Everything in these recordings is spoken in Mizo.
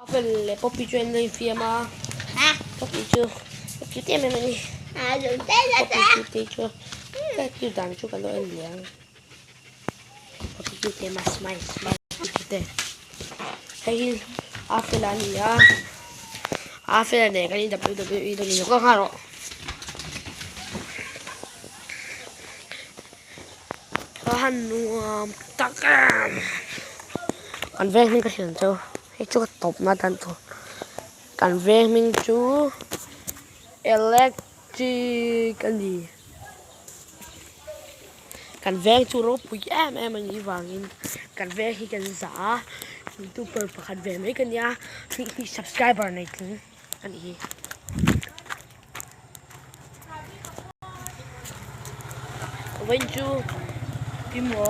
A fel leh Poppy chu an lo infiam a, Poppy chu a cute em em a ni. Poppy cute chu ka cute dan chu ka lo en leh ang. Poppy cute em a smile smile cute. Hei hi a fel a ni a, a fel a nen kan in WWE dawn a ni. Ka nghal rawh. Ka han nuam tak em. Kan veng hming ka hriat chu hei chu ka tawp na dan tur kan veng hming chu electric a ni kan veng chu ropui em em a nih vangin kan veng hi kan zah a youtuber pakhat ve mai ka nia hnih subscriber nei tling a nih hi. Vawiin chu Pimo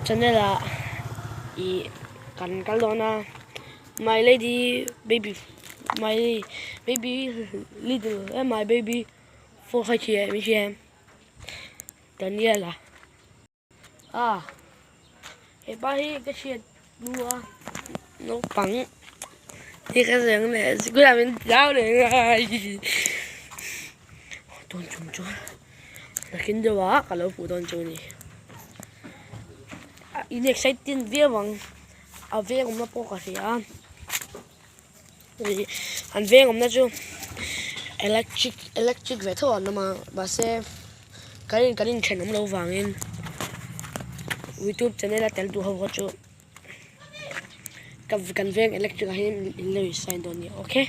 channel ah ih kan kal dawn a my lady baby my baby little eh my baby four kha khi em khi em Daniel-a. A hepa hi ka hriat hnu a naupang hi ka zeng leh sikul ah min zau leh ngai tun chung chuan nakin deuh ah ka lo hmuh dawn chu a ni in exciting viau ang a veng awmna pawh ka hria a an veng awmna chu electric electric ve tho an awm a mahse kan in kan inthenawm loh vangin youtube channel a tel duh ho kha chu kan veng electric ah hian in lo in sign dawn nia okay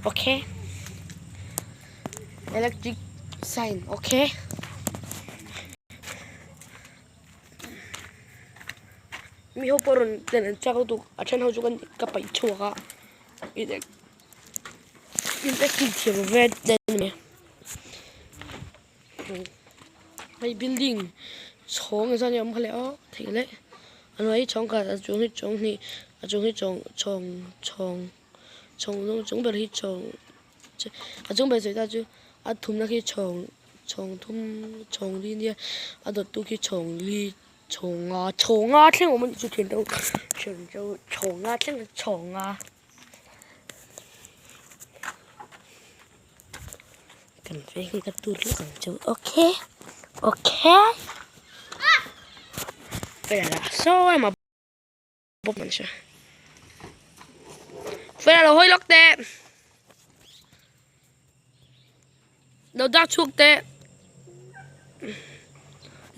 okay electric sign okay. Mi ho pawh rawn len an chak lutuk a then ho chu kan ka paih chhuak a in in acting thiam ve te a ni hei building chhawng engzat nge a awm kha le aw theih leh a hnuai hi chhawng khat a chung hi chhawng hnih a chung hi chhawng chhawng chhawng chhawng chung ber hi chhawng A chung ber sawi ta chu a thumna khi chhawng chhawng thum chhawng li nia a dawttu khi chhawng li chhawng nga chhawng nga thleng awm a nih chu thian te thian chu chhawng nga thleng chhawng nga kan veng hi ka tur lawk ang chu okay okay sawi emaw. Bawk man siya. Fela lo hawi lawk teh. Lo dak chhuak teh.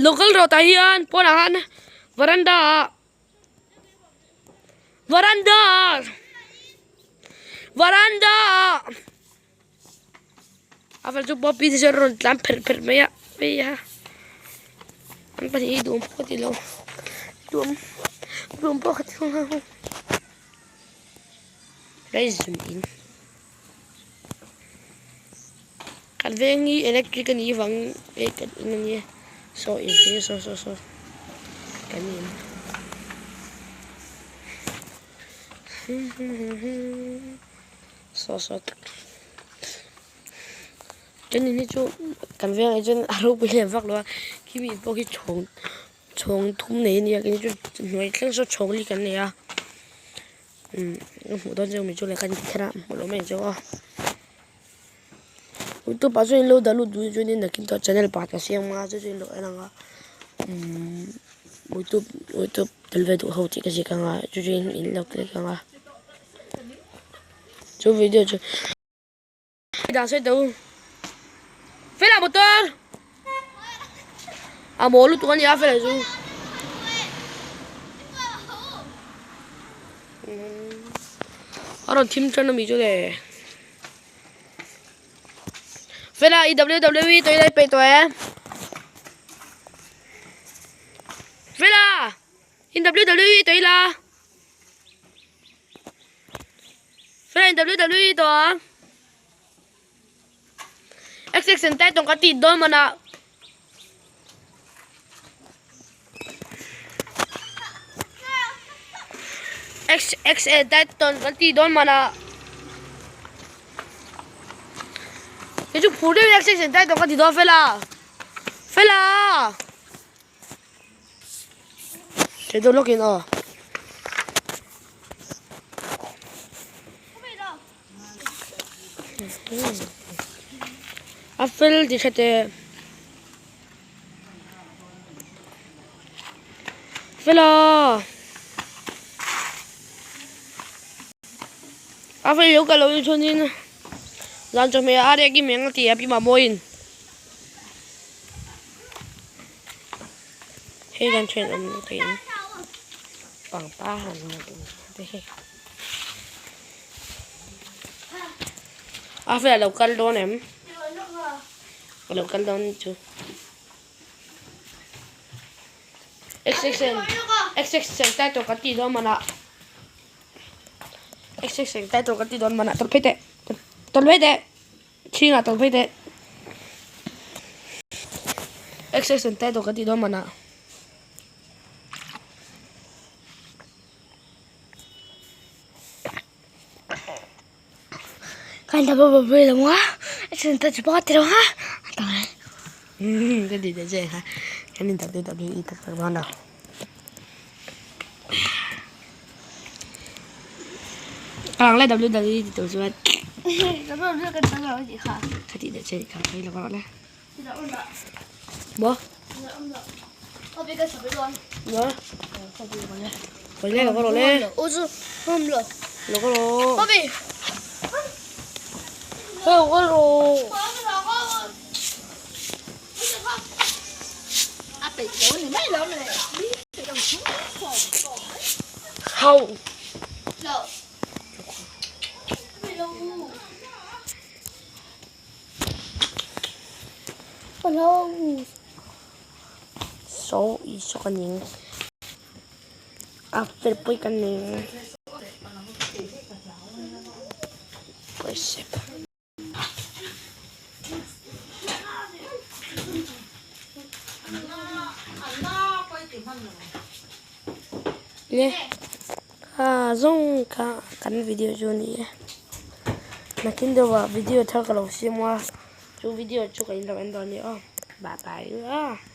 Lo kal rawh tah hian pawnah khan veranda ah veranda ah veranda ah a fel chu poppy te chuan a rawn tlan pherh pherh mai a hei a an pahnih hi duhawm pawh ka ti lo duhawm duhawm pawh ka ti lo resume in kan veng hi electric a nih vang eh kan in a nia saw in hi saw saw saw kan in Saw saw tak chuan in hi chu kan vengah hi chuan a ropui hliam vak lo a khimi in pawh khi chhawng chhawng thum nei a nia kei chu hnuai thleng saw chhawng li kan nei a umm ka hmuh dawn chiang mai chu leh kan kher a hmuh loh mai ang chu aw youtube ah chuan in lo dah lut duh chuan in nakin tawh channel pakhat ka siam anga chu chu in lo en ang a umm youtube youtube tel ve duh ho tih ka ziak anga chu chu in lo click anga. Chu video chu dah sawi tawh u. Fela motor a mawl lutuk a nia Fela chu. A rawn thim tan a mi chu le. Fela i WWE tawh ila i peih tawh e. Fela in WWE tawh ila. Friend WWE tawh a. XX an tai tawng ka tih dawn mana. XX an tai tawng kan tih dawn mana. Kei chu phur deuhin XX an tai tawng ka ti dawn fela. Fela. Thei deuh lawkin aw. A fel ti hre teh. Fela! A fel lo ka lo in chuanin zan chawhmeh a rek i meng a ti a pi Mamawiin. Hei kan thenawm te in pangpar han hmuh tur te hi. A fel a lo kal dawn em? A lo kal dawn chu. XXN XXN title kan tih dawn manah XXN title kan tih dawn manah tawlh phei teh tawlh phei teh chhingah tawlh phei teh XXN title kan tih dawn manah. Kan ta baba bui lo nga chun ta chu pa ti lo ha ta le Ka ti te che ha kan in WWE tak tak dawn lo Ang le WWE ti tur chuan WWE kan ta lo ti kha ka ti te che kha kai lo le Mo Mo Koi le lo le Lo ko lo Lo ko lo Hau Saw Isua ka ning a fel pawh ka ning pawisa Le a zawng kha kan video chu a ni e nakin deuhah video thar ka lo siam a chu video chu ka inlo en dawn a ni aw bye bye.